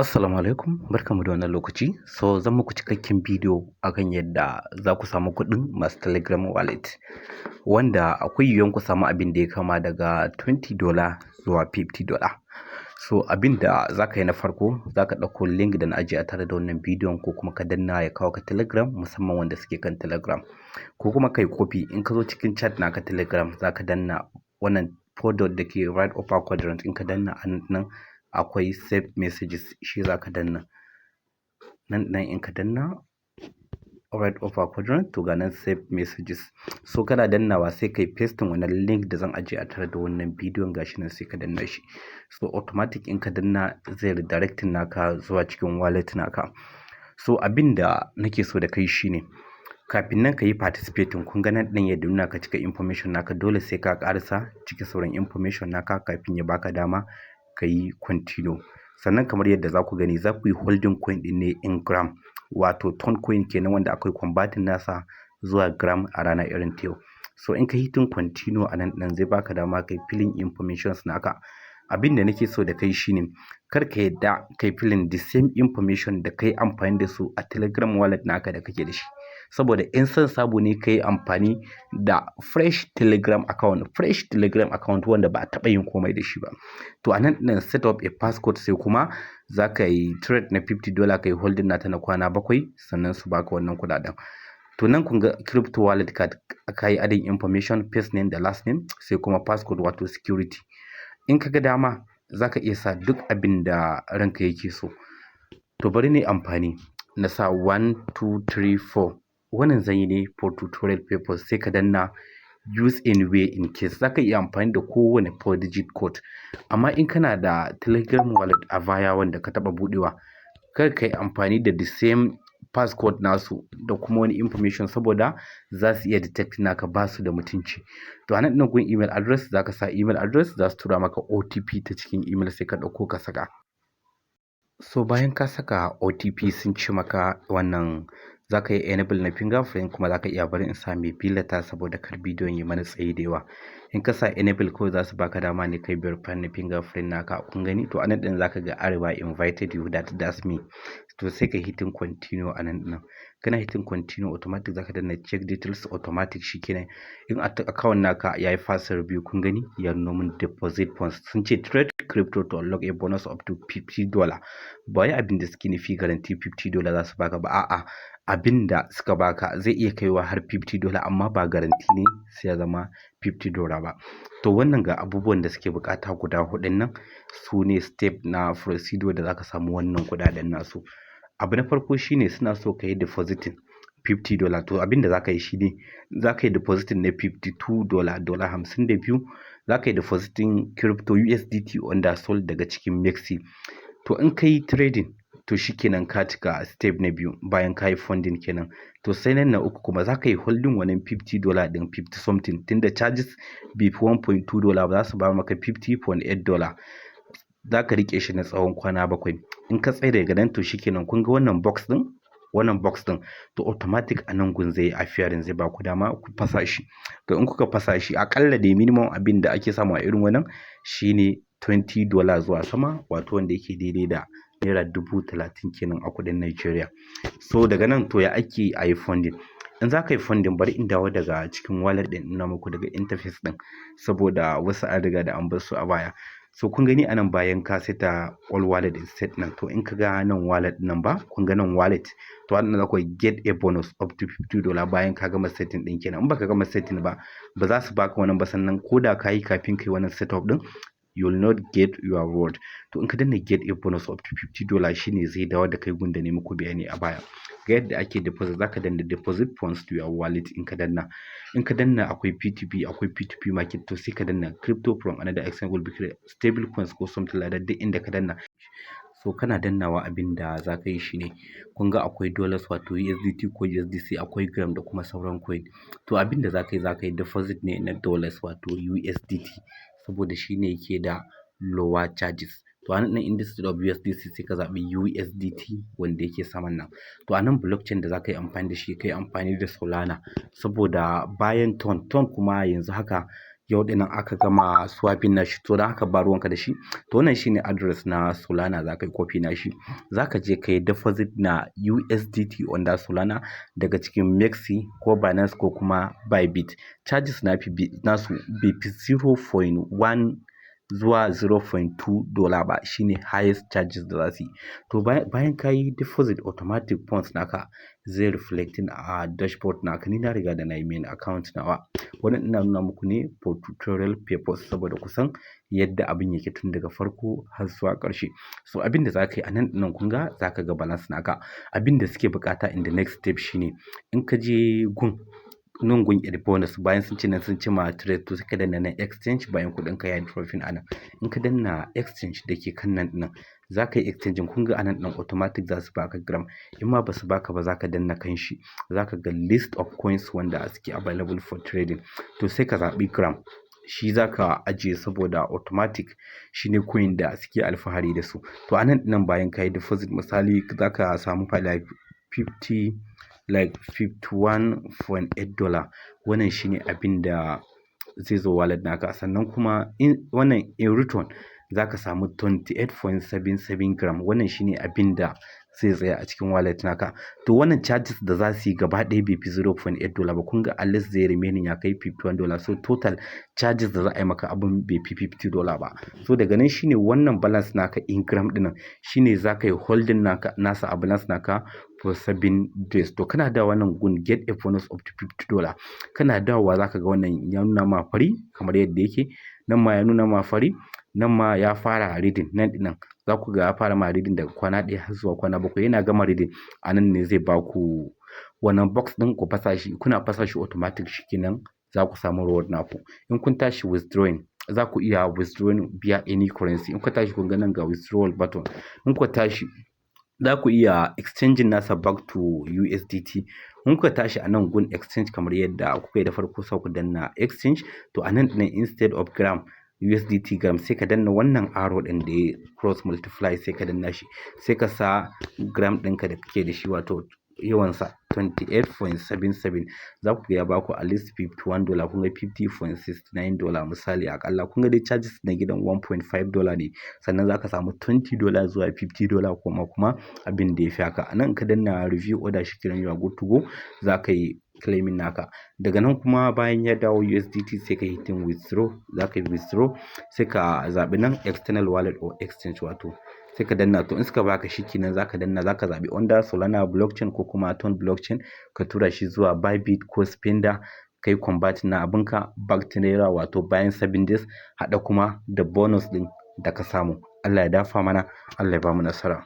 Assalamu alaikum, barkanmu da wannan lokaci. So zan muku cikakken bidiyo akan yadda za ku samu kuɗin masu Telegram wallet, wanda akwai yiwuwan ku samu abin da ya kama daga $20 zuwa $50. So abin da za ka yi na farko, za ka ɗauko link da na ajiye a tare da wannan bidiyon, ko kuma ka danna ya kawo ka Telegram, musamman wanda suke kan Telegram. Ko kuma ka yi copy. In ka zo cikin chat naka Telegram, za ka danna wannan four dot da ke right upper quadrant. In ka danna, a nan akwai save messages, shi za ka danna. Nan nan in ka danna right upper quadrant, to ga nan save messages. So kana dannawa, sai kai pasting wannan link da zan ajiye a tare da wannan bidiyon. Gashi nan, sai ka danna shi. So automatic in ka danna, zai redirecting naka zuwa cikin wallet naka. So abin da nake so da kai shine, kafin nan ka yi participating, kun ga nan ɗin yadda nuna ka cika information naka, dole sai ka ƙarasa cike sauran information naka kafin ya baka dama ka yi continue. Sannan kamar yadda za ku gani, za ku yi holding coin ɗin ne in gram, wato ton coin kenan, wanda akwai converting nasa zuwa gram a rana irin ta yau. So in ka hitting continue a nan ɗin, zai baka dama kai filling informations naka. Abin da nake so da kai shine, kar ka yadda kai filling the same information da kai amfani da su a Telegram wallet naka da kake da shi, saboda in son sabo ne ka yi amfani da fresh Telegram account, fresh Telegram account wanda ba a taɓa yin komai da shi ba. To a nan ɗin, set up a passcode, sai kuma za ka yi trade na $50, ka yi holding nata na kwana 7, sannan su baka wannan kuɗaɗen. To nan kun ga crypto wallet card, ka yi adding information, first name da last name, sai kuma passcode, wato security. In ka ga dama, za ka iya sa duk abin da ranka yake so. To bari ni amfani na sa 1 2 3 4. Wannan zan yi ne for tutorial purpose. Sai ka danna use anyway in case. Za ka iya amfani da kowane 4 digit code, amma in kana da Telegram wallet a baya wanda ka taɓa buɗewa, kar ka yi amfani da the same passcode nasu da kuma wani information, saboda za su iya detect naka, ba su da mutunci. To a nan ɗin gun email address, za ka sa email address, za su tura maka OTP ta cikin email, sai ka ɗauko ka saka. So bayan ka saka OTP, sun ce maka wannan za ka yi enable na fingerprint, kuma za ka iya bari in sa mai letter saboda kar bidiyon yi mana tsayi da yawa. In ka sa enable kawai, za su baka dama ne kai verify na fingerprint naka. Kun gani, to anan din zaka ga Arewa invited you, that's me. To sai ka hitting continue a nan din. Kana hitting continue, automatic zaka danna check details automatic. Shikenan, in account naka yayi fast review, kun gani ya nuno min deposit funds. Sun ce trade crypto to unlock a bonus up to $50. Ba wai abin da suke nufi guarantee $50 za su baka ba, a'a, abin da suka baka zai iya kaiwa har $50, amma ba guarantee ne sai ya zama $50 ba. To wannan ga abubuwan da suke bukata guda hudun nan, su ne step na procedure da zaka samu wannan kudaden nasu. Abu na farko shine, suna so ka yi depositing $50. To abin da zaka yi shine, zaka yi depositing na $52, $52. Zaka yi depositing crypto USDT under sol daga cikin MEXC. To in ka yi trading, to shikenan, ka cika step na biyu, bayan ka yi funding kenan. To sai nan na uku kuma, za ka yi holding wannan $50 din, 50 something, tunda charges bai fi $1.2 ba, za su ba maka $50.8. Za ka rike shi na tsawon kwana 7. In ka tsaye daga nan, to shikenan, kun ga wannan box din, wannan box din, to automatic a nan gun zai yi appearing, zai ba ku dama ku fasa shi. To in kuka fasa shi, akalla dai minimum abin da ake samu a irin wannan shine $20 zuwa sama, wato wanda yake daidai da naira 30,000 kenan a kuɗin Nigeria. So daga nan, to ya ake a yi funding? In za ka yi funding, bari in dawo daga cikin wallet ɗin, ina muku daga interface ɗin, saboda wasu an riga da an bar su a baya. So kun gani anan, bayan ka seta all wallet instead nan, to in ka ga nan wallet nan ba, kun ga nan wallet, to wannan za ku get a bonus up to $50 bayan ka gama setting ɗin kenan. In baka gama setting ba, ba za su baka wannan ba. Sannan ko da ka yi kafin kai wannan setup ɗin, you will not get your reward. To in ka danna get a bonus up to $50, shine zai dawo da kai gun da ne muku bayani a baya. Ga yadda ake deposit: zaka danna deposit funds to your wallet. In ka danna, akwai P2P, akwai P2P market. To sai ka danna crypto from another exchange will be stable coins ko something like that, duk inda ka danna. So kana dannawa, abin da za ka yi shine, kun ga akwai dollars, wato USDT ko USDC, akwai gram da kuma sauran coin. To abin da za ka yi, za ka yi deposit ne na dollars, wato USDT, saboda shine yake da lower charges. To a nan instead of USDC, sai ka zaɓi USDT wanda yake saman nan. To a nan blockchain da za ka yi amfani da shi, ka yi amfani da Solana, saboda bayan ton ton kuma yanzu haka Yau ɗin nan aka gama swapping nashi, to don haka ba ruwanka da shi. To wannan shine address na Solana, za ka yi copy nashi. Za ka je ka yi deposit na USDT under Solana daga cikin MEXC ko Binance ko kuma Bybit. Charges na fi nasu bai fi 0.1 zuwa $0.2 ba, shine highest charges da za su yi. To bayan ka yi deposit, automatic funds naka zai reflecting a dashboard naka. Ni na riga da na yi main account nawa. Wannan ina nuna muku ne for tutorial purpose, saboda kusan yadda abin yake tun daga farko har zuwa ƙarshe. So abin da za ka yi a nan ɗinnan, kun ga za ka ga balance naka. Abin da suke buƙata in the next step shine in ka je gun nan, gun add bonus, bayan sun ce nan sun ce ma trade, to sai ka danna nan exchange bayan kuɗin ka ya dropping a nan. In ka danna exchange da ke kan nan ɗinnan, za ka yi exchanging. Kun ga a nan ɗin automatic za su baka gram. In ma ba su baka ba, za ka danna kan shi, za ka ga list of coins wanda suke available for trading. To sai ka zaɓi gram, shi za ka ajiye saboda automatic shine coin da suke alfahari da su. To a nan ɗinnan, bayan ka yi deposit, misali za ka samu like 50, like $51.8. Wannan shine abin da zai zo wallet naka. Sannan kuma in wannan in return za ka samu 28.77 gram. Wannan shine abin da zai tsaya a cikin wallet naka. To wannan charges da za su yi gaba ɗaya bai fi $0.8 ba. Kun ga at least zai remaining ya kai $51. So total charges da za a yi maka, abun bai fi $50 ba. So daga nan shine wannan balance naka in gram ɗinnan shine za ka yi holding naka nasa a balance naka for 7 days. To kana da wannan gun get a bonus up to $50. Kana dawowa, za ka ga wannan ya nuna ma fari kamar yadda yake nan ma ya nuna ma fari. Nan ma ya fara reading. Nan ɗinnan za ku ga ya fara ma reading daga kwana 1 har zuwa kwana 7. Yana gama reading, a nan ne zai ba ku wannan box ɗin ku fasa shi. Kuna fasa shi, automatic shikenan za ku samu reward naku. In kun tashi withdrawing, za ku iya withdrawing via any currency. In ku tashi, kun ga nan ga withdrawal button. In ku tashi, za ku iya exchanging nasa back to USDT. In kuka tashi a nan gun exchange, kamar yadda kuka yi da farko, sai ku danna exchange. To a nan ɗin, instead of gram USDT gram, sai ka danna wannan arrow ɗin da ya cross multiply, sai ka danna shi, sai ka sa gram ɗinka da kake da shi, wato yawansa 28.77. Za ku ga ya baku at least $51. Kun ga $50.69 misali aƙalla. Kun ga dai charges na gidan $1.5 ne, sannan za ka samu $20 zuwa $50 kuma abin da ya fi haka. A nan ka danna review order, shi kenan, you are good to go. Za ka yi claiming naka. Daga nan kuma, bayan ya dawo USDT, sai ka hitting withdraw. Za ka yi withdraw, sai ka zaɓi nan external wallet or exchange, wato sai ka danna. To in suka baka, shi kenan, za ka danna, za ka zaɓi under Solana blockchain ko kuma Ton blockchain, ka tura shi zuwa Bybit ko Spender, kai convert na abinka back to naira, wato bayan 7 days, haɗa kuma da bonus ɗin da ka samu. Allah ya dafa mana, Allah ya bamu nasara.